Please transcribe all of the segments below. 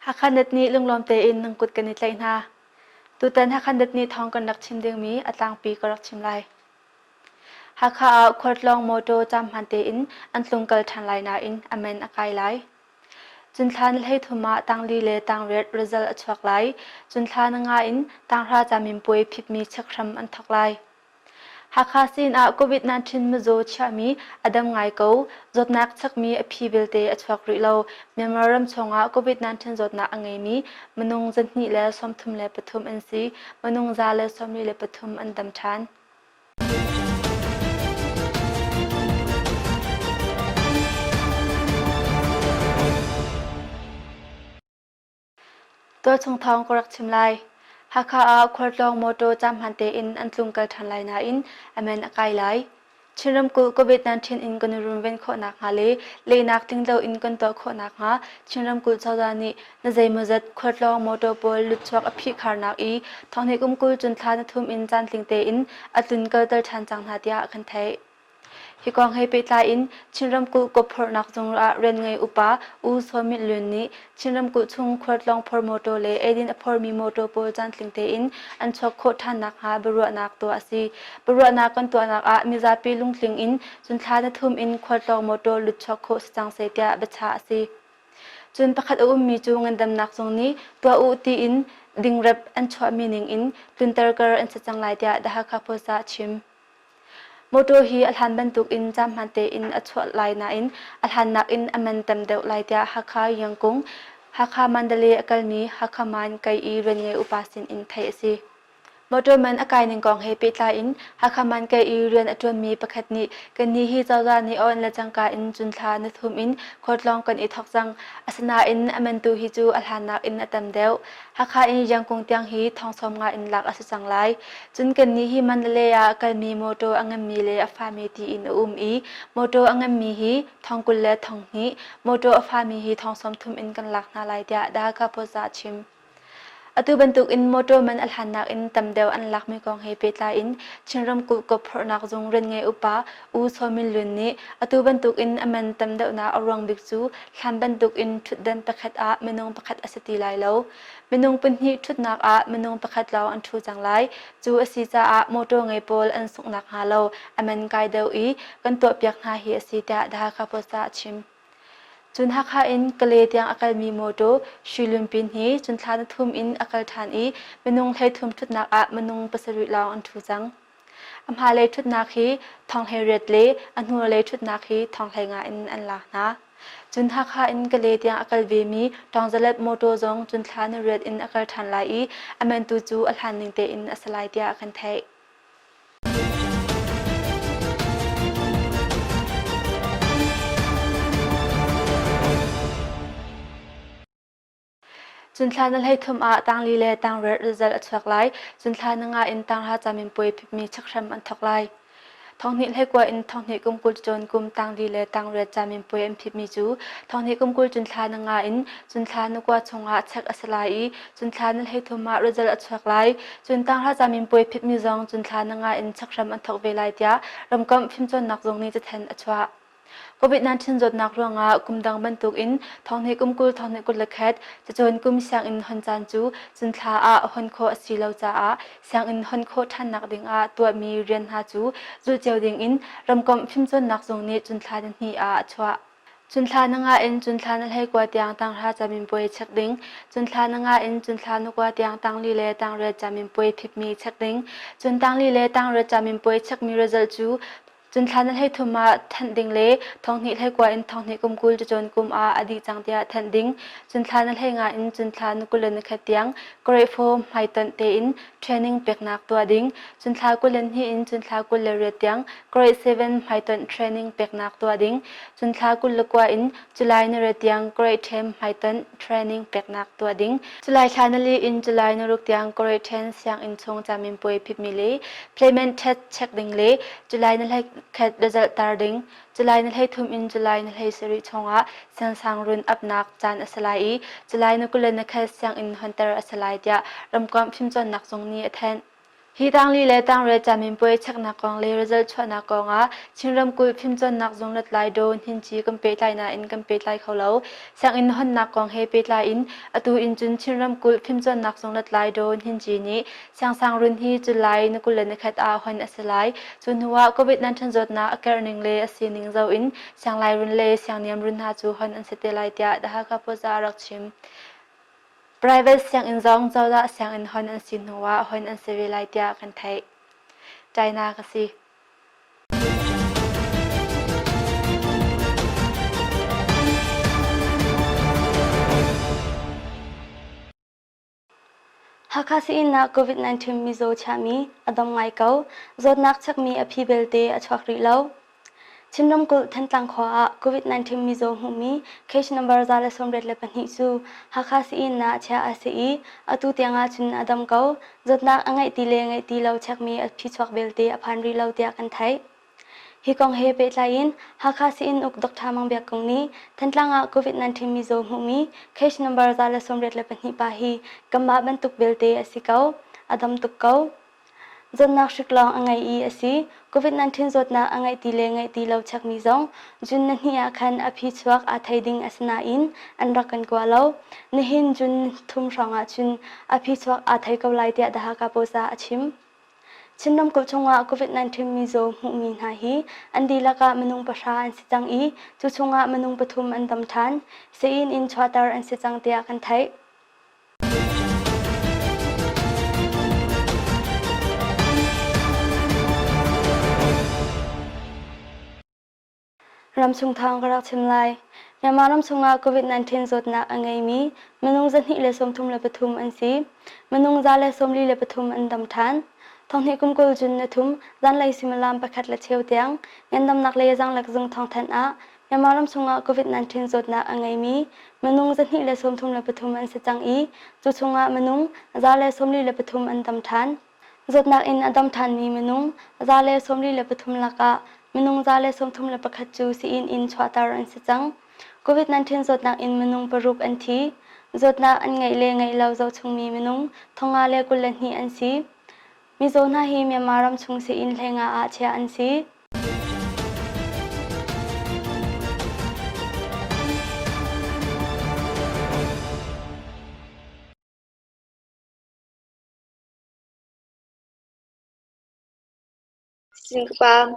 Hakha Net nih lunglawm tein nan kut kan i tlaih hna. Tutan Hakha Net nih thawng kan rak chim dingmi a tlangpi ka rak chim lai. Hakha ah khualtlawng mawṭaw caam hmaan tein an tlungkal ṭhan lai nain a man a kai lai. Cun thla na 13 ah tangli le tangriat result a chuak lai. Cun thla na nga in tanghra caminpuai phitmi check hram an thawk lai. Hakha sin ah COVID-19 mizaw chiahmi a dam ngai ko. Zawtnak chekmi a phi vialte a chuak rih lo. Myanmar ram chungah COVID-19 zawtnak a ngeimi minung 233 an si. Minung 173 an dam ṭhan. Tualchung thawng ka rak chim lai. Hakha ah khualtlawng mawṭaw caamhman tein an tlungkal ṭhan lai nain a man a kai lai. Chin ramkulh COVID-19 in kan i runven khawh nakhnga le lehnak tlinglo in kan tuah khawh nakhnga Chin ramkulh cozah nih na zeimawzat khualtlawng mawṭaw pawl lutchuak a phihkharnak i thonghnih kum 20 cun thla na thum in caantling tein a tlunkalter ṭhan cang hna tiah kan theih. Hi kong he pehtlai in Chin ramkulh kawpphorhnak zung ah rianngei upa U Saw Myint Lwin nih Chin ramkulh chung khualtlawng phor mawṭaw le eidin a phormi mawṭaw pawl caantling tein an chuak khawh ṭhan nakhnga biaruahnak tuah a si. Biaruahnak kan tuahnak ah mizapi lungtling in cun thla na thum in khualtlawng mawṭaw lutchuak khawh si cang seh tiah biachah a si. Cun pakhat a ummi cu ngandamnak zung nih tuah u tiin dingrep an chuahmi ning in tlunter kar an si cang lai tiah The Hakha Post ah a chim. Mawṭaw hi a hlan bantukin caanhmaan tein a chuah lai nain a hlannak in a man tam deuh lai tiah Hakha Yangkung, Hakha Mandalay a kalmi Hakha Man Kai i rianngei upa sinin theih a si. Mawṭaw man a kai ning kong he pehtlai in Hakha Man Kai i rian a ṭuanmi pakhat nih kannih hi cozah nih a awnh le cangka in cun thla na thum in khualtlawng kan i thawk cang. Asinain a man tu hi cu a hlannak in a tam deuh. Hakha in Yangkung tiang hi thong 50 in lak a si cang lai. Cun kannih hi Mandalay ah kalmi mawṭaw a nganmi le a fami tiin a um i mawṭaw a nganmi hi thong 20 le thong hnih, mawṭaw a fami hi thong 30 in kan lak hna lai tiah Dhaka Post ah a chim. Atu bantuk in mawṭaw man a hlannak in tam deuh an lakmi kong he pehtlai in Chin ramkulh kawpphorhnak zung rianngei upa U Saw Min Lwin nih atu bantuk in a man tam deuhnak a ruang bik cu hlan bantuk in ṭhutdan pakhat ah minung pakhat a si ti lai lo. Minung pahnih ṭhutnak ah minung pakhat lawng an ṭhu cang lai. Cu a si caah mawṭaw ngei pawl an sungh nakhnga lo a man kai deuh i kan tuahpiak hna hi a si tiah The Hakha Post ah a chim. Cun Hakha in Kale tiang a kalmi mawṭaw Shilunpin hi cun thla na thum in a kal ṭhan i minung 13 ṭhutnak ah minung pasarih lawng an ṭhu cang. A hmailei ṭhutnak hi thong 18 le a hnulei ṭhutnak hi thong 15 in an lak hna. Cun Hakha in Kale tiang a kal vemi Ṭawngzalet mawṭaw zong cun thla ni riat in a kal ṭhan lai i a man tu cu a hlan ning tein a si lai tiah kan theih. Cun thla na 13 ah tangli le tangriat result a chuak lai. Cun thla na nga in tanghra caminpuai phitmi chekhram an thawk lai. Thonghnih 19 in thonghnih kum 20 cawn kum tangli le tangriat caminpuai an phitmi cu thonghnih kum 20 cun thla na nga in cun thla na kua chungah check a si lai i cun thla na 13 ah result a chuak lai. Cun tanghra caminpuai phitmi zong cun thla na nga in chekhram an thawk ve lai tiah ramkomh fimcawnnak zung nih cathanh a chuah. COVID-19 zawtnak ruangah kum dang bantukin thonghnih kum 20 thonghnih 21 cacawn kum sianginn hon caan cu cun thla ah hon khawh a si lo caah sianginn hon khawh ṭhannak dingah tuahmi rian hna cu zulh cio dingin ramkomh fimcawnnak zung nih cun thla nihnih ah a chuah. Cun thla na nga in cun thla na 19 tiang tanghra caminpuai check ding, cun thla na nga in cun thla na kua tiang tangli le tangriat caminpuai phitmi check ding, cun tangli le tangriat caminpuai checkmi result cu Cun thla na 33 ah thanh ding le thonghnih 19 in thonghnih kum 20 cacawn kum ah a dih cang tiah thanh ding. Cun thla na 15 in cun thla na 21 tiang grade 4 hmaitonh tein training peknak tuah ding. Cun thla 22 in cun thla 28 tiang grade 7 hmaitonh training peknak tuah ding. Cun thla 29 in July ni riat tiang grade 10 hmaitonh training peknak tuah ding. July thla na li in July ni ruk tiang grade 10 sianginn chung caminpuai phitmi le payment test check ding le July ni 21 result tar ding. July ni 33 in July ni 17 chungah siangsang run apnak caan a si lai i July ni 21 sianginn honter a si lai tiah ramkomh fimcawnnak zung nih a thanh. Hi tangli le tangriat caminpuai cheknak kong le result chuahnak kong ah Chin ramkulh fimcawnnak zung lutlai Daw Hninci kan pehtlai nain kan pehtlai kho lo. Sianginn honnak kong he pehtlai in atu in cun Chin ramkulh fimcawnnak zung lutlai Daw Hninci nih siangsangrun hi July ni 21 ah hon a si lai. Cu hnu ah COVID-19 zawtnak a kerh ning le a sining zoh in sianglairun le siangniamrun hna cu hon an si te lai tiah The Hakha Post ah a rak chim. Private sianginn zong cozah sianginn hon an si hnu ah hon an si ve lai tiah kan theih. China ka si. Hakha sii-inn ah COVID-19 mizaw chiahmi a dam ngai ko. Zawtnak chekmi a phi belte a chuak rih lo. Chin ramkulh Thantlang khua ah COVID-19 mizaw hmuhmi case number 182 cu Hakha sii-inn ah chiah a si i atu tiang ah cun a dam ko. Zawtnak a ngeih ti le ngeih ti lo chekmi a phichuak belte a phan rih lo tiah kan theih. Hi kong he pehtlai in Hakha sii-inn uk Dr. Mang Biak Kung nih Thantlang ah COVID-19 mizaw hmuhmi case number 182 pa hi kanmah bantuk belte a si ko. A dam tuk ko. Zawtnak hrik lawng a ngei i a si. COVID-19 zawtnak a ngeih ti le ngeih ti lo chekmi zong June ni hnih ah khan a phi chuak aa thei ding a si nain an rak kan kua lo. Nihin June thum hrawng ah cun a phi chuak aa thei ko lai tiah The Hakha Post ah a chim. Chin ramkulh chungah COVID-19 mizaw hmuhmi hna hi an dihlak ah minung pahra an si cang i cu chungah minung pathum an dam ṭhan. Sii-inn in chuahter an si cang tiah kan theih. Ramchung thawng ka rak chim lai. Myanmar ram chungah COVID-19 zawtnak a ngeimi minung 233 an si. Minung 143 an dam ṭhan. Thonghnih kum 20 June ni thum zanlei suimilam pakhat le cheu tiang ngandamnak le zaanglek zung thawngthanh ah Myanmar ram chungah COVID-19 zawtnak a ngeimi minung 233 an si cang i cu chungah minung 143 an dam ṭhan. Zawtnak in a dam ṭhanmi minung 143 lakah minung 131 cu sii-inn in chuahter an si cang. COVID-19 zawtnak in minung paruk an thi. Zawtnak an ngeih le ngeih lo zohchungmi minung 522 an si. Mizaw hna hi Myanmar ram chung sii-inn hleinga ah chiah an si. Singpa,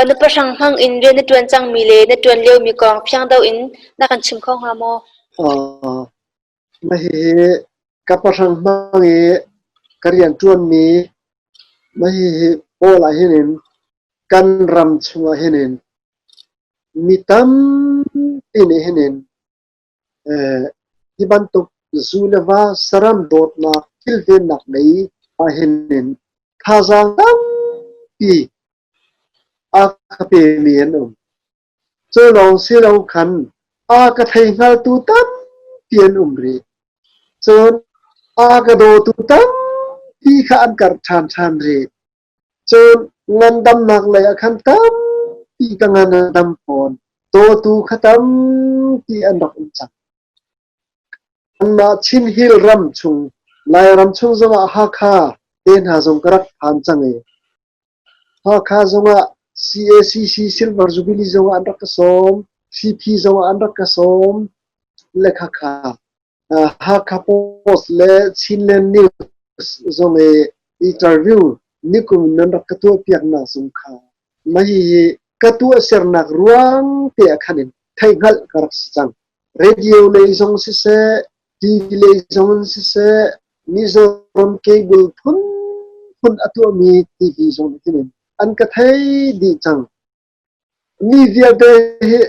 na pahrang hmang in rian na ṭuan cangmi le na ṭuan liomi kong fiang deuh in na kan chim kho hnga maw? Mah hihi ka pahrang hmang i ka rian ṭuanmi mah hihi pawl ah hin in kan ram chungah hin in mi tampi nih hin in Hi bantuk zu le va saram dawtnak kilvennak lei ahhin in thazaang tampi a ka pemi an um. Cu lawng si lo khan a ka thei hngaltu tampi an um rih. Cun a ka dawtu tampi kha an karh ṭhanṭhan rih. Cun ngandamnak lei ah khan tampi ka ngan a dam fawn. Dawtu kha tampi an rak um cang. Kanmah Chin Hill ram chung, Lairam chung zongah Hakha te hna zong ka rak phan cang i Hakha zongah CACC Silver Jubilee zongah an rak ka sawm, CP zongah an rak ka sawm le khakha. Hakha Post le Chinland News zong i interview nikum nan rak ka tuahpiaknak zong kha mah hihi ka tuahsernak ruang te ah khan in theihhngalh ka rak si cang. Radio lei zong siseh, TV lei zong in siseh, Mizoram cable phunphun a tuahmi TV zong khin in an ka thei dih cang. Mi vialte hi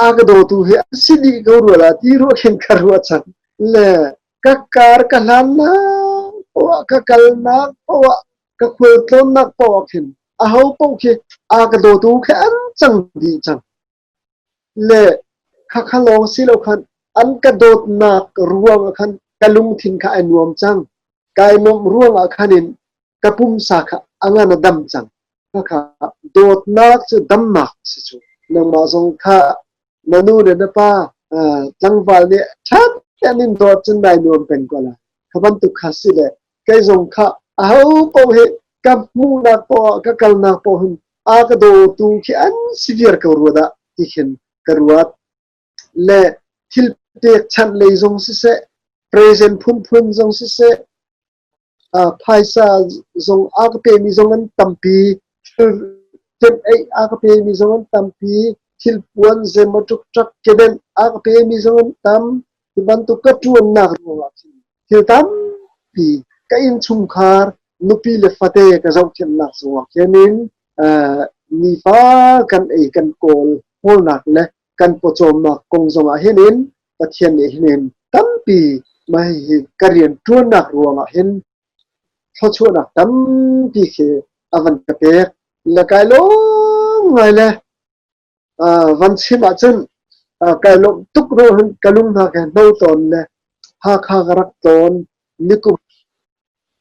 a ka dawtu hi an si dih ko rua la ti ruah khin ka ruah cang. Le ka kar ka hlannak poah ka kalnak poah ka khualtlawnnak poah khin aho paoh khi a ka dawtu khi an cang dih cang. Le khakha lawng si lo khan an ka dawtnak ruang ah khan ka lungthin kha ai nuam cang. Kai nuamh ruang ah khan in ka pumsa kha a ngan a dam cang. Khakha dawtnak cu damnak si cu. Nangmah zong kha na nu le na pa tlangval nih ṭha tein in dawt cun nai nuam peng ko lai. Kha bantuk kha si le kei zong kha aho paoh hi. Ka hmuhnak poah ka kalnak poah hin a ka dawtu khi an si viar ko rua dah ti khin ka ruat. Le thil pekchanh lei zong siseh, present phunphun zong siseh, phaisa zong a ka pemi zong an tampi, thil temh-eih a ka pemi zong an tampi, thilpuan zeimaw ṭukṭak kedenh a ka pemi zong an tam. Hi bantuk ka ṭuannak ruangah khin thil tampi ka innchungkhar nupi le fate ka zohkhenhnak zongah khin in nifa kan ei kan kawl hawlnak le kan pawcawmnak kong zongah hin in Pathian nih hin in tampi mah hihi ka rian ṭuannak ruangah hin thluachuahnak tampi khi a van ka pek. Le kai lawm ngai le van chim ahcun kai lawmh tuk ruang hin ka lung hna ka hno tawn le Hakha ka rak tlawn nikum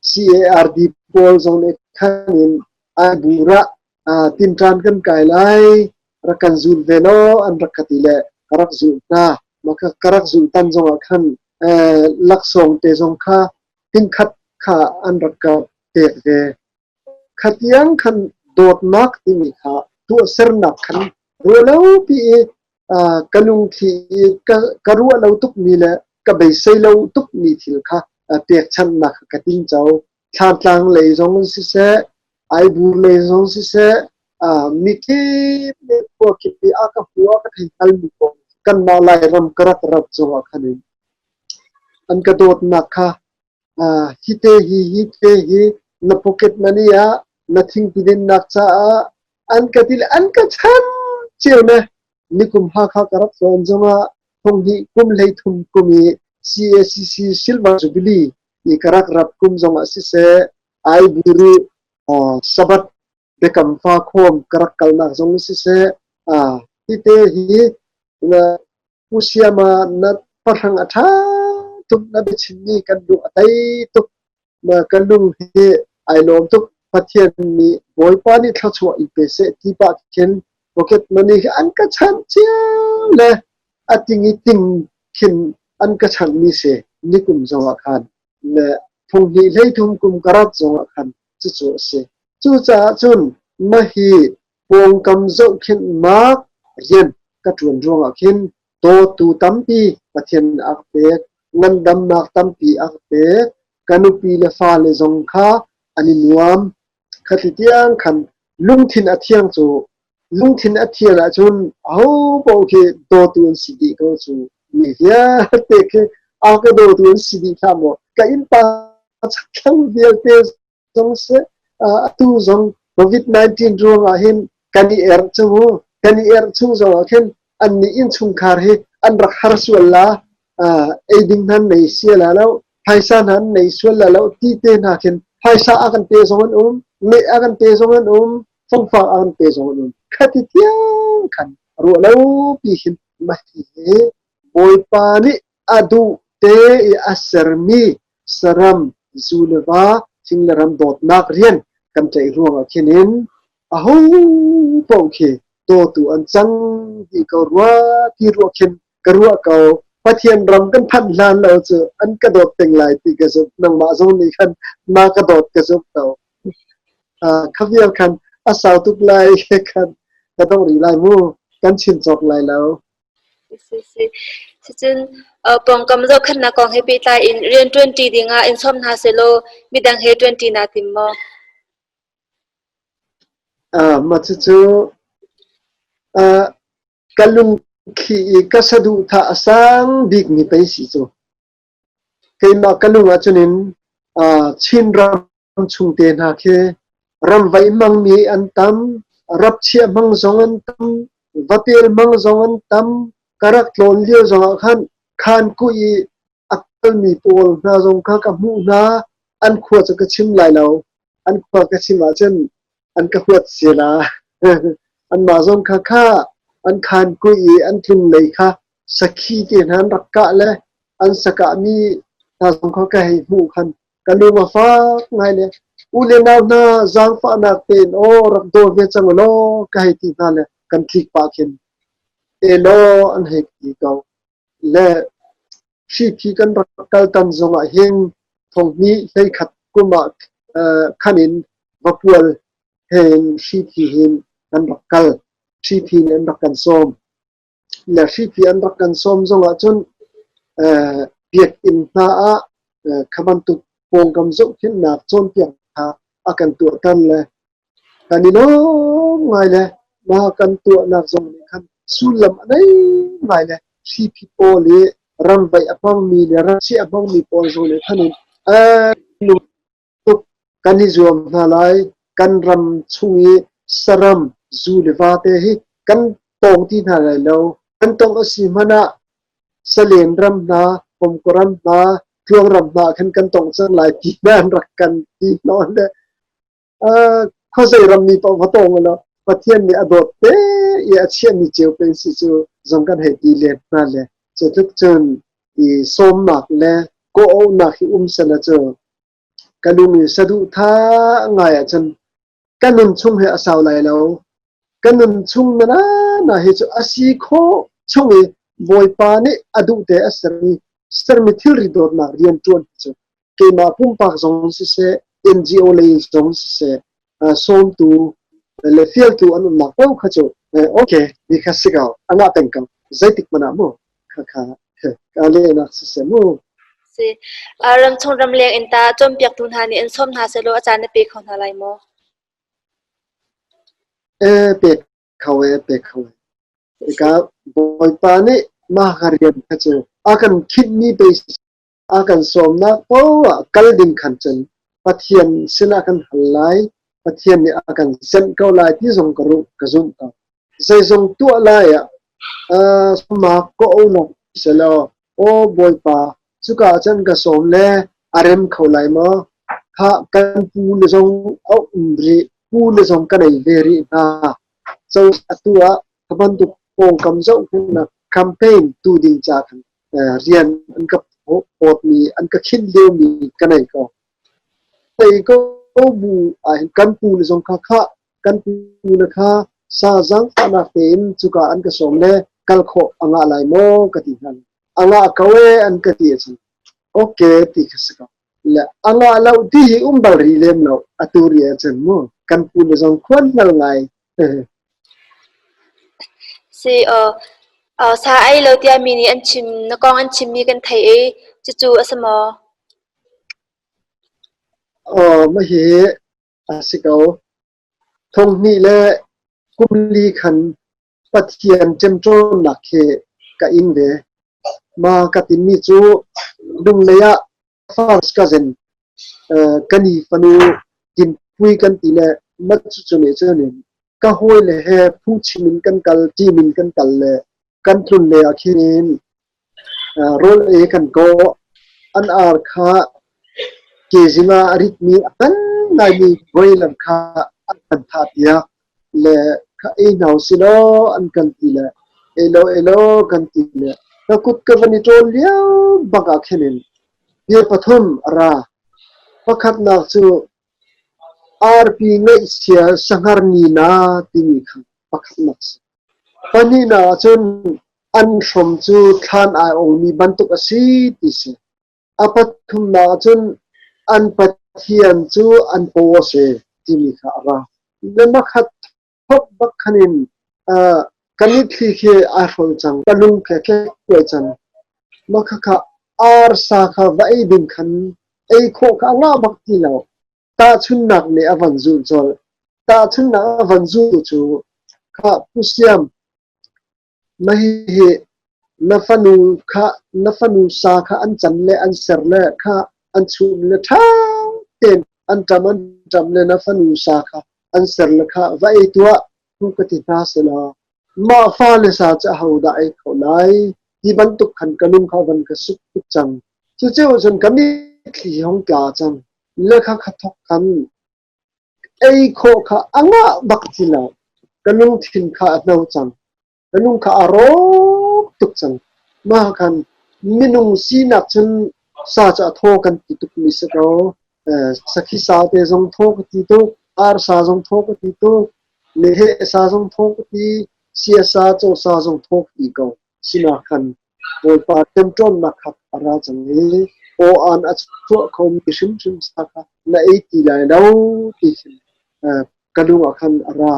CARD pawl zong nih khan in Aibur ah tinṭan kan kai lai, rak kan zul ve law an rak ka ti le ka rak zulh hna. Mah kha ka rak zulh tan zongah khan laksawng te zong kha tingkhat kha an rak ka pek ve. Khatiang khan dawtnak timi kha tuahsernak khan ruahlopi i ka lungthli i ka ruah lo tukmi le ka beisei lo tukmi thil kha pekchanhnak ka tinco. Thlantlang lei zong in siseh, Aibur lei zong siseh, mikip le khua kip i a ka hua ka thei hngalmi kong kanmah Lairam ka rak rat zongah khan in an ka dawtnak kha hi te hi hi te hi na pocket money ah na thingpi dinnak caah an ka ti le an ka chan cio ne. Nikum Hakha ka rak tlawn zongah thonghnih kum 13 kum i CACC Silver Jubilee i ka rak rat kum zongah siseh Aiburu Sabbath biakam fa khawm ka rak kalnak zong siseh hi te hi Pu Siama na pahrang a ṭha tuk na biachimmi kan lung a tei tuk na kan lung hi ai lawm tuk Pathian nih Bawipa nih thluachuah in pe seh ti pah khin pocket money hi an ka chanh cio le a ting i ting khin an ka chanhmi si nikum zongah khan le phung hnih 13 kum ka rat zongah khan cucu a si. Cucaah cun mahhi pawngkam zohkhenhnak rian ka ṭuan ruangah khin dawtu tampi Pathian a ka pek, ngandamnak tampi a ka pek, ka nupi le fale zong kha an i nuam. Khati tiang khan lungthin a thiang cu lungthin a thian ahcun ahopaoh khi dawtu an si dih ko cu. Mi vialte khi a ka dawtu an si dih hlah maw? Ka innpa chakthlang vialte zong seh atu zong COVID-19 ruangah hin kan i erh cu mu. Kan i erh chung zongah khin annih innchungkhar hi an rak har sual la, ei ding hna an nei sia la lo, phaisa hna an nei sual la lo ti te hna khin phaisa a kan pe zong an um, meh a kan pe zong an um, fongfak a kan pe zong an um. Khati tiang khan ruah lo pi hin mah hi Bawipa nih a duh te i a sermi saram, zu le va, thing le ram dawtnak rian kan tlaih ruangah khin in aho paoh khi dawtu an cang ti ko rua ti ruah khin ka ruah ko. Pathian ram kan phanh hlan lo cu an ka dawt peng lai ti ka zumh. Nangmah zong nih khan na ka dawt ka zumh ko. Kha vial khan a sau tuk lai khan ka dong rih lai mu. Kan chin cawk lai lo. Cucun pawngkam zohkhenhnak kong he pehtlai in rian ṭuanṭi dingah in sawm hna sehlaw midang he ṭuanṭi naa tim maw? Mah cucu ka lungthli i ka saduhthah a sang bikmi pei si cu. Keimah ka lung ahcun in Chinram chung te hna khi ramvaih hmangmi an tam, rapchiah hmang zong an tam, vapel hmang zong an tam. Ka rak tlawn lio zongah khan khankuh i a kalmi pawl hna zong kha ka hmuh hna. An khua cu ka chim lai lo. An khua ka chim ahcun an ka huat sia la. Anmah zong kha kha an khankuh i an tlung lei kha sakhi te hna an rak kah le an sakahmi hna zong kha ka hei hmuh khan ka lung a fak ngai le u le nau hna zaangfahnak tein aw rak daw ve cang u law ka hei ti hna le kan tlik pah khin elaw an hei ti ko le hriphi kan rak kal tan zongah hin thonghnih 11 kum ah khan in. Vapual he in hriphi hin kan rak kal. Hriphi in an rak kan sawm. Le hriphi an rak kan sawm zong ahcun biakinn hna ah kha bantuk pawngkam zohkhenhnak cawnpiak kha a kan tuahter le kan i lawm ngai le mah kan tuahnak zong nih khan sullam a nei ngai le hriphi pawl i ramvaih a hmangmi le ramcheh a hmangmi pawl zong nih khan in tuk kan i zuam hna lai. Kan ram chung i saram, zu le vate hi kan tawng ti hna lai lo. Kan tongh a si hmanh ah salen ram hna, pomkaw ram hna, tluang ram hna ah khan kan tongh cang lai ti hna an rak kan ti nawn le khuazei rammi paoh va tawng ulaw Pathian nih a dawt te i a chiahmi cio pe si cu zong kan hei ti len hna le cu tluk cun i sawmnak le kawhauhnak hi um sela cu ka lung i saduhthah ngai ahcun ka nun chung hi a sau lai lo. Ka nun chung na hi cu a si khawh chung i Bawipa nih a duh te a sermi sermi thilri dawtnak rian ṭuan hi cu keimah pumpak zong siseh, NGO lei zong siseh, sawmtu le fialtu an umnak paoh kha cu okay ni kha si ko a ngah peng ko zeitik hmanh ah mu kha kha ka lehnak siseh mu. Si. Ramchung ramleng in ta cawnpiaktu hna nih an sawm hna sehlaw a caan na pe kho hna lai maw? E pe kho e pe kho e. Ika Bawipa nih mah ka rian kha cu a kan khinhmi pe a kan sawmnak paoh ah kal ding khan cun Pathian sinah kan hal lai, Pathian nih a kan zenh ko lai ti zong ka ruh ka zumh ko. Zeizong tuah lai ah sawmnak ka onak selaw aw Bawipa cuka ah cun ka sawm le a rem kho lai maw? Khah kan pu le zong a um rih, pu le zong ka nei ve rih hna. Co atu ah ka bantuk pawngkam zohkhenhnak campaign tu ding ca khan rian an ka pawtmi an ka khinh liomi ka nei ko. Tei ko bu ahhin kan pu le zong kha khah kan pu le kha sa zaangfahnak tein cuka an ka sawm le kal khawh a ngah lai maw ka ti hna. A ngah ko e an ka ti ahcun okay ti kha si ko. Le a ngah lo ti hi um bal rih lem lo atu ri ahcun mu kan pu le zong khuan hngal ngai. Si sa ei lo tiah mi nih an chim na kong an chimmi kan theih i cucu a si maw? Aw mah hi a si ko. Thonghnih le kum li khan Pathian ṭemṭawnnak khi ka ing ve. Ma ka timi cu lunglei ah first cousin ka ni fanu Dinpui kan ti le mat cu nih cun ka hawile he phungchim in kan kal, team in kan kal le kan tlun lei ah khin rawl ei kan kawh. An ar kha kezim ah a ritmi a ngan ngaimi voilam kha an kan thahpiak le kha ei hna usih law an kan ti le ei lo ei lo kan ti le ka kut ka van i ṭawl lio bak ah khin in bia pathum a ra. Pakhatnak cu arpi ngaihchia sahngar ni na timi kha pakhatnak si. Pahnihnak ahcun an hrom cu thlan ai ongmi bantuk a si ti si. A pathumnak ahcun an pathian cu an paw a si timi kha a ra. Le makhat thok bak khan in ka mitthli khi ai hrol cang, ka lung khi a kekkuai cang. Mah khakha arsa kha va ei ding khan ei khawh kha a ngah bak ti lo. Tahchunhnak nih a van zulh colh. Tahchunhnak a van zulh cu kha Pu Siam, na hihi na fanu kha na fanu sa kha an can le an ser le kha an chum le ṭha tein an ṭam an ṭam le na fanu sa kha an ser le kha va ei tuah tu ka ti hna selaw mah fale sa cu ahodah ei kho lai ti bantuk khan ka lung kha van ka suk tuk cang. Cucu cun ka mitthli hong tla cang. Le kha kha thok khan ei khawh kha a ngah bak ti lo. Ka lungthin kha a hno cang. Ka lung kha a rawk tuk cang. Mah khan minung sinak cun sa cu a thaw kan ti tukmi si ko. Sakhi sa te zong thaw ka ti tuk, arsa zong thaw ka ti tuk, meheh sa zong thaw ka ti, siasa cawsa zong thaw ka ti ko. Sinak khan Bawipa ṭemṭawnnak kha a ra cang i aw-aan a chuah khomi hrimhrim sa kha na ei ti lai lo ti khi. ka lung ah khan a ra.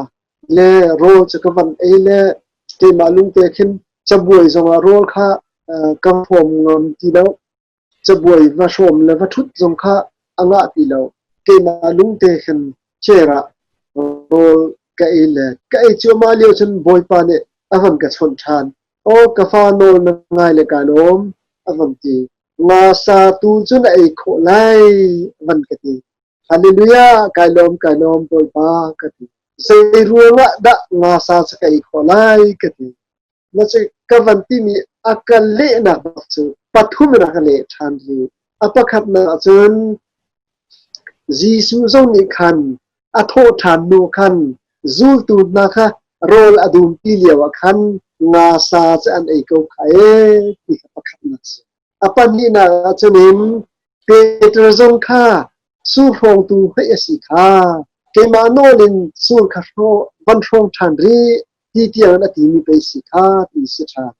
Le rawl cu ka van ei le keimah lungte khin cabuai zongah rawl kha ka hrawm ngam ti lo. Cabuai va hrawm le va ṭhut zong kha a ngah ti lo. Keimah lungte khin chair ah rawl ka ei le ka ei cuahmah lio cun Bawipa nih a van ka chawnh ṭhan. Aw ka fa nawl na ngai le kaa lawm a van ti. Nga sa tu cu na ei khawh lai a van ka ti. Hallelujah kai lawm kai lawm Bawipa ka ti. Zei ruangah dah nga sa cu ka ei khawh lai ka ti. Na cu ka van timi a ka lehnak bak cu pathum in a ka leh ṭhan rih. A pakhatnak ahcun Jesuh zong nih khan a thawh ṭhan hnu khan zultu hna kha rawl a dumpi lioah khan nga sa cu an ei ko kha ee ti kha pakhatnak a si. A pahnihnak ahcun in Peter zong kha sur hrawngtu hei a si kha keimah nawl in sur kha van hrawng ṭhan rih ti tiang a timi pei si kha ti si ṭhan.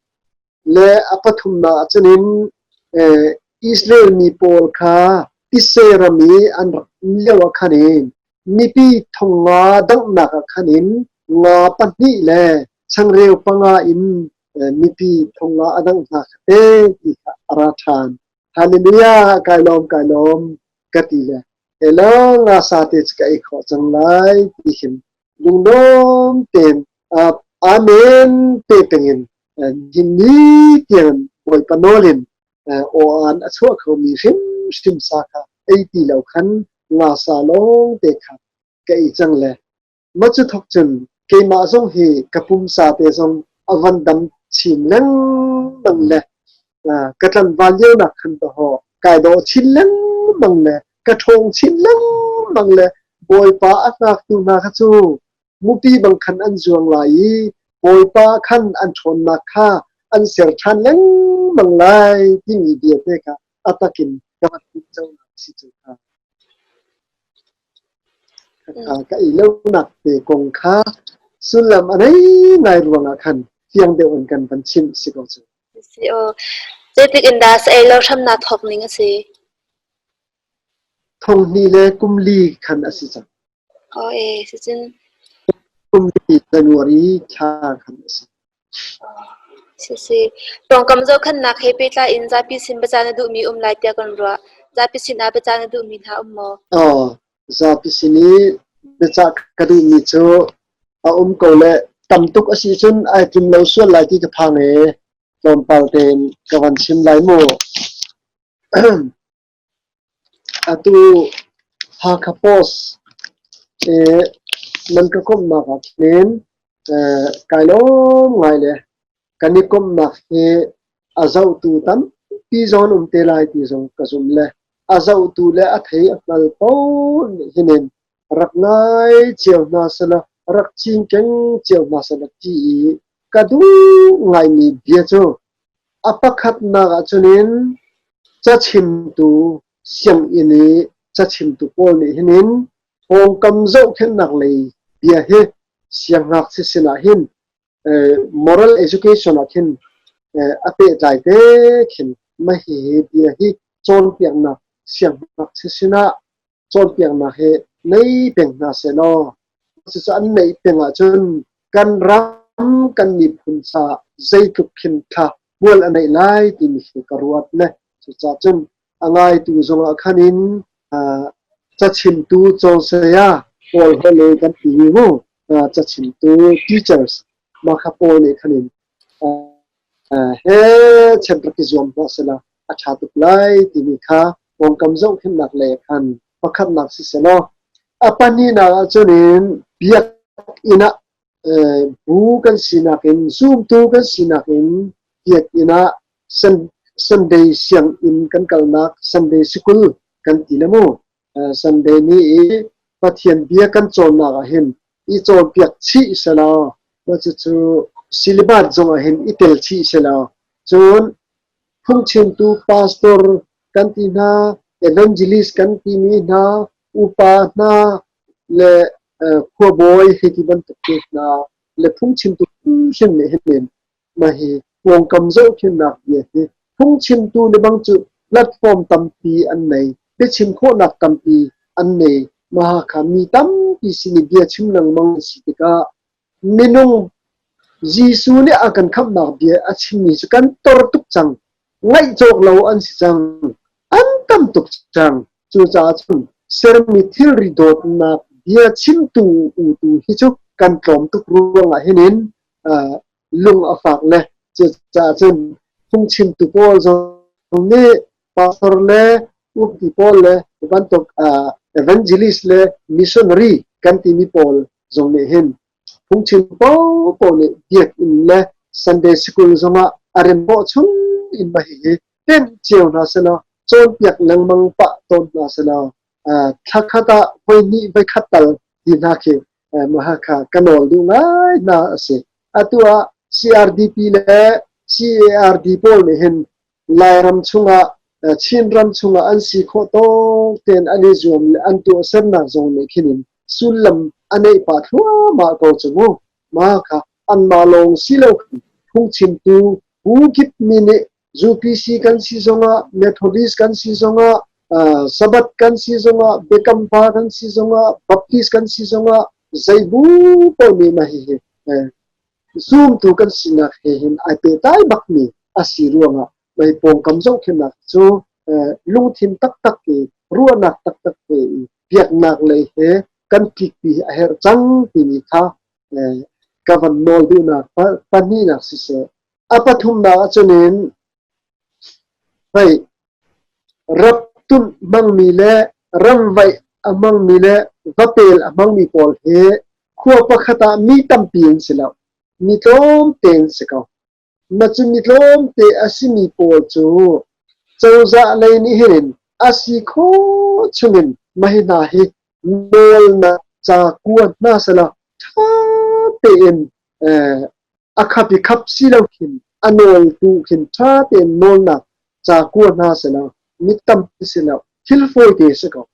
Le a pathumnak ahcun in Israel mi pawl kha tise ram i an rak um lio ah khan in mipi thong nga donghnak ah khan in nga pahnih le changreu panga in mipi thong nga a dangh hna kha te ti kha a ra ṭhan. Hallelujah! Kai lawm, kai lawm ka ti le hello nga sa te cu ka ei khawh cang lai ti khin lunglawm tein amen te pengin ni tiang Bawipa nawl in aw-aan a chuah khomi hrimhrim sa kha ei ti lo khan nga sa lawng te kha ka ei cang le Ma cu thawk cun keimah zong hi ka pumsa te zong a van dam chin lengmang le ka tlangval lionak khan dawh kai dawh chin lengmang le ka ṭhawng chin lengmang le Bawipa a hngaktu hna kha cu mupi bang khan an zuang lai i Bawipa khan an ṭhawnnak kha an ser ṭhan lengmang lai timi bia te kha a takin ka van conak a si cu kha. Ka ei lonak te kong kha sullam a nei ngai ruangah khan fiang deuh in kan van chimh si ko cu. Si aw. Zeitik in dah sa ei lo hram naa thawk ning a si? Thong hnih le kum li khan a si cang. Aw e, si cun. Kum li January thla khan a si. Sisi. Pawngkam zohkhenhnak he pehtlai in zapi sin biacah na duhmi um lai tiah kan ruah. Zapi sin ah biacah na duhmi hna um maw? Aw, zapi sin i biacah ka duhmi cu a um ko le tam tuk a si cun ai tlim lo sual lai ti ka phang ee. Tlawmpal tein ka van chim lai mu. Atu Hakha Post i nan ka komhnak ah khin kai lawm ngai le kan i komhnak hi a zohtu tampi zong an um te lai ti zong ka zumh le a zohtu le a thei a hngal paoh nih hin in rak ngai cio hna selaw rak cinkeng cio hna selaw ti i ka duh ngaimi bia cu A pakhatnak ahcun in cachimtu sianginn i cachimtu pawl nih hin in pawngkam zohkhenhnak lei bia hi siangngakchia sinah hin moral education ah khin a pehtlai te khin mah hihi bia hi cawnpiaknak siangngakchia sinah cawnpiaknak hi nei peng hna sehlaw cucu an neih peng ahcun kan ram kan miphun caah zeitluk khin tha hmual a neih lai timi khi ka ruat le cucaah cun a ngaitu zongah khan in cachimtu cawnsaya pawl he kan ti mu cachimtu teachers mah kha pawl nih khan in he chem rak i zuam hna sela a ṭha tuk lai timi kha pawngkam zohkhenhnak lei khan pakhatnak siselaw a pahnihnak ahcun in biakinn ah bu kan sinak in zumtu kan sinak in biakinn ah Sunday sianginn kan kalnak Sunday sikul kan ti le mu Sunday ni i Pathian bia kan cawnnak ah hin i cawnpiak chih selaw cucu syllabus zong ah hin i tel chih selaw cun phungchimtu pastor kan ti hna evangelist kan timi hna upa hna le khuabawi hei ti bantuk te hna le phungchimtu hrim nih hin mah hi pawngkam zohkhenhnak bia hi phungchimtu le bang cu platform tampi an nei biachim khawhnak tampi an nei mah kha mi tampi. tampi sin i bia chim lengmang an si tikah minung Jesuh nih a kan khamhnak bia a chimmi cu kan tor tuk cang. Ngaih cawk lo an si cang. An tam tuk cang. Cucaah cun sermi thilri dawtnak bia chimtu utu hi cu kan tlawm tuk ruangah hin in lung a fak le cucaah cun phungchimtu pawl zong nih pastor le upti pawl le bantuk evangelist le missionary kan timi pawl zong nih hin phungchim paohpaoh nih biakinn le Sunday School zongah a rem khawh chung in mah hihi tenh cio hna selaw cawnpiak lengmang pah tawn hna selaw thla khat ah voi hnih voi khat tal ti hna khi mah kha ka nawl duh ngai hna a si. Atu ah CRDP le CARD pawl nih hin Lairam chungah Chinram chungah an si khawh tawk tein an i zuam le an tuahsernak zong nih khin in sullam a neih pah thluahmah ko cu mu. Mah kha anmah lawng si lo phungchimtu bu kip mi nih UPC kan si zongah Methodist kan si zongah Sabbath kan si zongah Biakam pa kan si zongah Baptist kan si zongah zei bu paoh nih mah hihi zumtu kan sinak he hin ai pehtlai bakmi a si ruangah mei pawngkam zohkhenhnak cu lungthin taktak i ruahnak taktak te i biaknak lei he kan tlikpi hi a herh cang timi kha ka van nawl duhnak pahnihnak siseh a pathumnak ahcun in hei rap tunh hmangmi le ramvaih a hmangmi le vapel a hmangmi pawl hi khua pakhat ah mi tampi an si lo. Mi tlawmte an si ko. Na cu mi tlawmte a simi pawl cu cozah lei nih hin a si khawh chungin mah hi hna hi nawlnak ca kua hna selaw ṭha tein a khap i khap si lo khin a nawltu khin ṭha tein nawlnak ca kua hna selaw mi tampi si lo thil fawite si ko.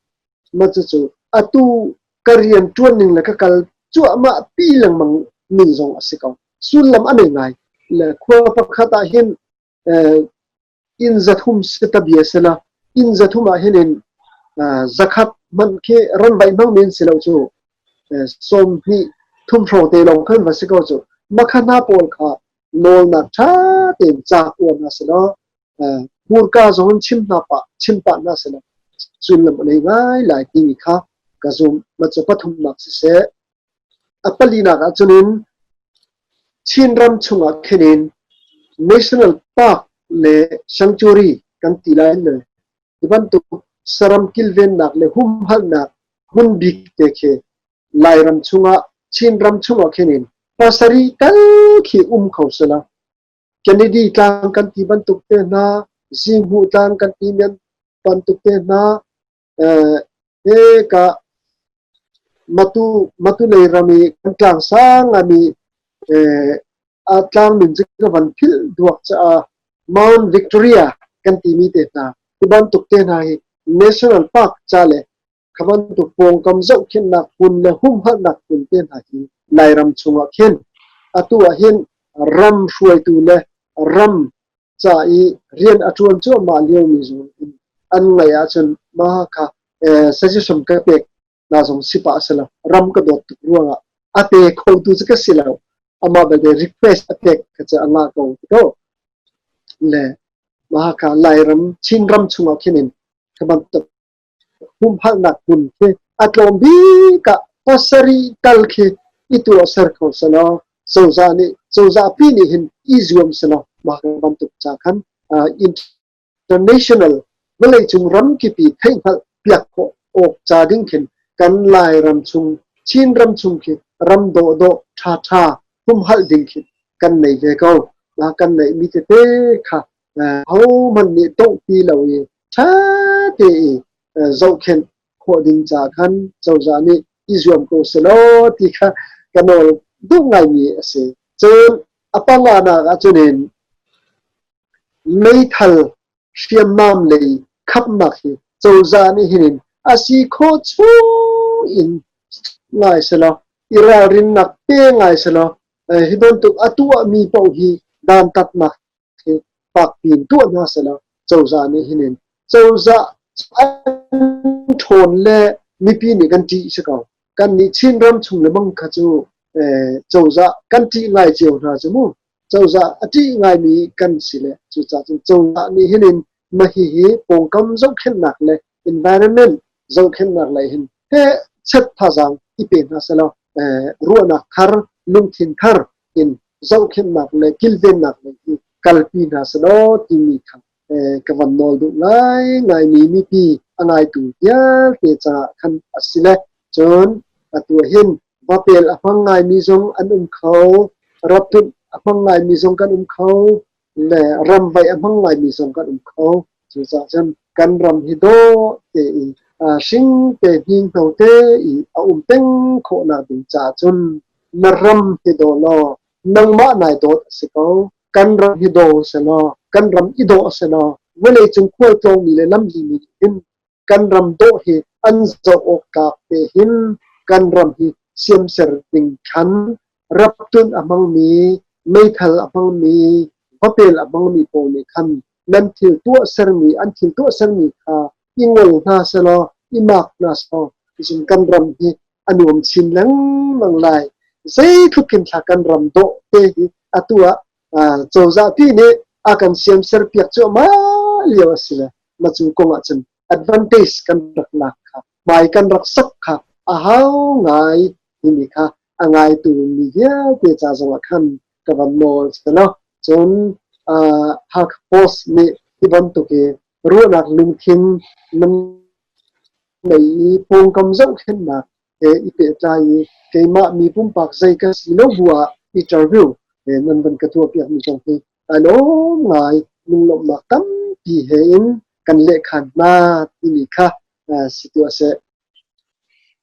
Mah cucu atu ka rian ṭuan ning le ka kal cuahmah pi lengmang ning zong a si ko. Sullam a nei ngai. Le khua pakhat ah hin inn 300 si ta bia sela inn 300 ah hin in 100 hmanh khi ramvaih hmang men si lo cu 20 thum hrawng te lawng khan va si ko cu makha hna pawl kha nawlnak ṭha tein ca uan hna selaw hmurka zong in chim hna pah chim pah hna selaw sullam a nei ngai lai timi kha ka zum. Mah cu pathumnak siseh a palinak ah cun in Chinram chungah khin in National Park le Sanctuary kan ti lai le hi bantuk saram kilvennak le humhalhnak hmun bik te khi Lairam chungah Chinram chungah khin in pasarih tal khi um kho sela Kennedy tlang kan ti bantuk te hna Zinghmuh tlang kan ti bantuk te hna he ka Matu lei ram i kan tlang sang ami a tlang min cu ka van philh duak caah Mount Victoria kan timi te hna hi bantuk te hna hi National Park ca le kha bantuk pawngkam zohkhenhnak hmun le humhalhnak hmun te hna hi Lairam chungah khin atu ah hin ram hruaitu le ram ca i rian a ṭuan cuahmah liomi zong in an ngaih ahcun mah kha suggestion ka pek na zong si pah a si lo. Ram ka dawt tuk ruangah a pe khotu cu ka si lo. Amah belte request a pek kha cu a ngah ko ti ko. Le mah kha Lairam, Chinram chungah khin in kha bantuk humhalhnak hmun khi a tlawm bik ah pasarih tal khi i tuahser kho selaw cozah nih cozah pi nih hin i zuam selaw mah bantuk ca khan international vawleicung ramkipi theihhngalh piak khawh awk ca ding khin kan Lairam chung Chin ram chung khi ram dawhdawh ṭhaṭha humhalh ding khi kan nei ve ko. Kan neihmi tete kha hohmanh nih tongh ti lo i ṭha te i zohkhenh khawh ding ca khan cozah nih i zuam ko selaw ti kha ka nawl duh ngaimi a si. Cun a panganak ahcun in meithal hriamnam lei khapnak hi cozah nih hin a si khawh chung in ngai selaw i ralrinnak pe ngai selaw hi bantuk a tuahmi paoh hi dantatnak hi fakpi in tuah hna selaw cozah nih hin in cozah an ṭhawn le mipi nih kan ṭih si ko. Kannih Chinram chung le bang kha cu cozah kan ṭih ngai cio hna cu mu. Cozah a ṭih ngaimi kan si le cucaah cun cozah nih hin in mah hihi pawngkam zohkhenhnak le environment zohkhenhnak lei hin he chet thazaang i pe hna selaw ruahnak thar lungthin thar in zohkhenhnak le kilvennak lei hi kalpi hna selaw timi kha ka van nawl duh ngaingaimi mipi a ngaitu vialte caah khan a si le cun atu hin vapel a hmang ngaimi zong an um kho raptunh a hmang ngaimi zong kan um kho le ramvaih a hmang ngaimi zong kan um kho. Cucaah cun kan ram hi dawh te i hring te hninghno te i a um peng khawhnak ding caah cun na ram hi daw law nangmah nai dawt a si ko. Kan ram hi daw selaw kan ram i dawh selaw vawleicung khualtlawngmi le lamlimi nih hin kan ram dawh hi an zoh awk tlak te hin kan ram hi siamser ding khan raptun a hmangmi, meithal a hmangmi, vapel a hmangmi pawl nih khan nan thil tuahsermi, an thil tuahsermi kha i ngol hna selaw, i mak hna selaw, cun kan ram hi a nuam chin lengmang lai. Zeitluk in thla kan ram dawh te hi atu ah cozah pi nih a kan siamser piak cuahmah lio a si le ma cu kong ah cun advantage kan rak lak kha hmai kan rak sok kha a hau ngai timi kha a ngaitu mi vialte ca zongah khan ka van nawl selo cun Hakha Post nih hi bantuk i ruahnak lungthin nan nei i pawngkam zohkhenhnak he i pehtlai i keimah mi pumpak zei ka si lo bu ah interview nan van ka tuahpiak mi zong hi ai lawm ngai lunglawmhnak tampi he in kan lehkhan hna timi kha si tuah seh.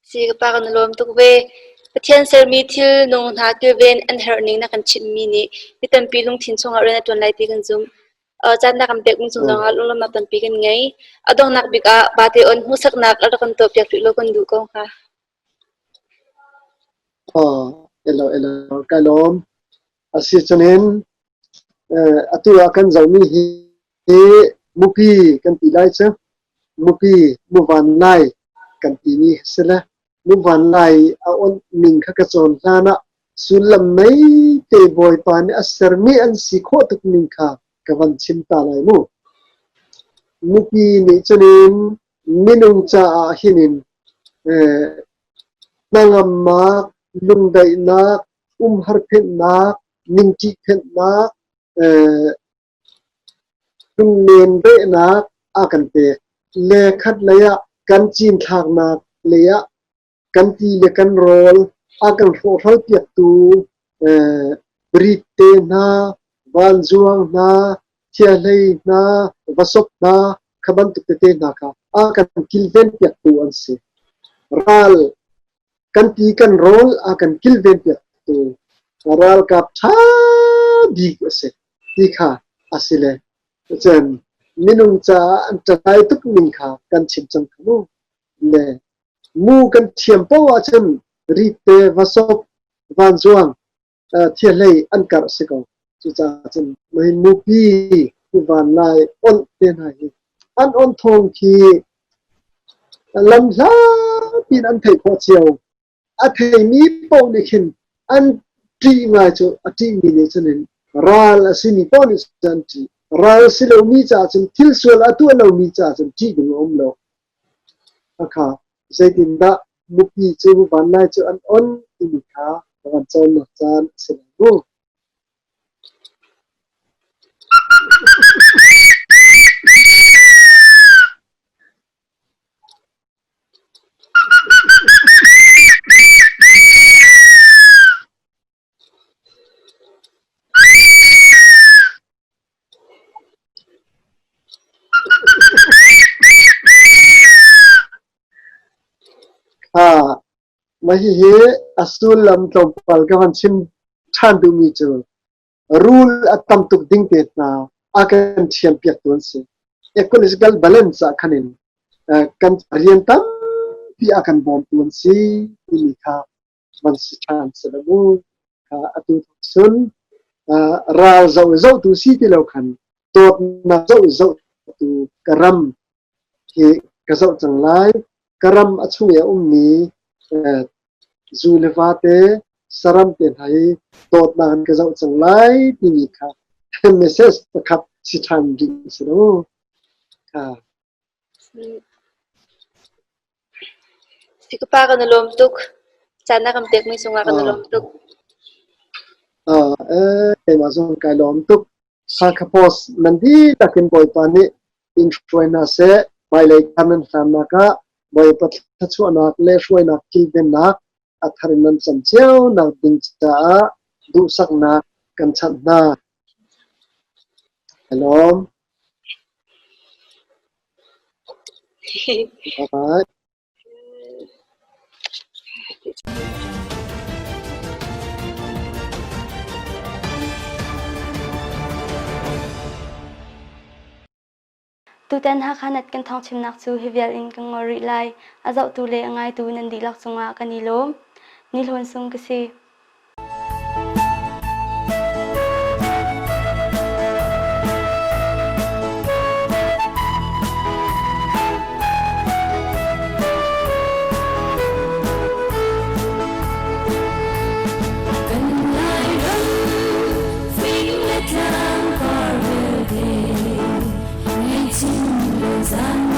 Si ka pa kan i lawm tuk ve. Pathian sermi thil nung hna kilven an herh ning na kan chimhmi nih mi tampi lungthin chungah rian a ṭuan lai ti kan zumh. Caan na kan pek mi cung zongah lunglawmhnak tampi kan ngei. A donghnak bik ah Bate on hmuhsaknak a rak kan tuahpiak rih lo kan duh ko hnga. Oh, elo elo ka lawm. Asi cunin atu ah kan zohmi hi hi mupi kan ti lai cu. Mupi muvan lai kan timi si le muvan lai a onh ning kha ka cawn hlan ah sullam mei te Bawipa nih a sermi an si khawh tuk ning kha ka van chim ta lai mu. Mupi nih cunin minung caah hinin hnangamnak, lungdaihnak, umharphenhnak, ningṭihphenhnak, lunglen rehnak a kan pek. Le khat lei ah kan cinthlaknak lei ah kan ti le kan rawl a kan hrawhhral piaktu rit te hna, vanzuang hna, thiahlei hna, vasop hna, kha bantuk tete hna kha a kan kilven piaktu an si. Ral kan ti kan rawl a kan kilven piaktu ralkap ṭha bik a si ti kha a si le cun minung caah an ṭangkai tuk ning kha kan chim cang kha mu. Le mu kan thiam paoh ahcun rit te vasop vanzuang thiahlei an karh si ko. Cucaah cun mahin mupi van lai onh te hna hi an on thawng khi lam hlapi in an theih khawh cio. A theimi paoh nih khin an ṭih ngai cu a ṭihmi nih cun in ral a simi paoh nih cun an ṭih. Ral si lomi caah cun thil sual a tuah lomi caah cun ṭih ding a um lo. Hakha zeitindah mupi cu vanlai cu an on timi kha van cawnnak caan a si lai mu. Mah hihi a sullam tlawmpal ka van chim ṭhan duhmi cu rul a tam tuk ding te hna a kan thiampiaktu an si. Ecological balance ah khan in kan rian tampi a kan bawmtu an si timi kha van si ṭhan si lo mu. Atu cun ral zoh zohtu si ti lo khan dawtnak zoh zohtu ka ram hi ka zoh cang lai. Ka ram a chung i a ummi. zu le va te saram te hna hi dawtnak in ka zoh cang lai timi kha message pakhat si ṭhan ding a si lo. Si ka pa kan i lawm tuk. Caan na kan pekmi cungah kan i lawm tuk. Keimah zong kai lawm tuk. Hakha Post nan dihlak in Bawipa nih in hruai hna seh. Hmailei kar nan hlannak ah Bawipa thluachuahnak le hruainak kilvennak a thar in nan cam cio nak ding caah duhsaknak kan chanh hna. Kai lawm. Bye bye. Tutan Hakha Nat kan thawngchimnak cu hi vial in kan ngol rih lai. A zohtu le a ngaitu nan dihlak cungah kan i lawm. Ni Hlawn Sung ka si. Kan Lairam fing le tlang par vialte, ngei chin le zan.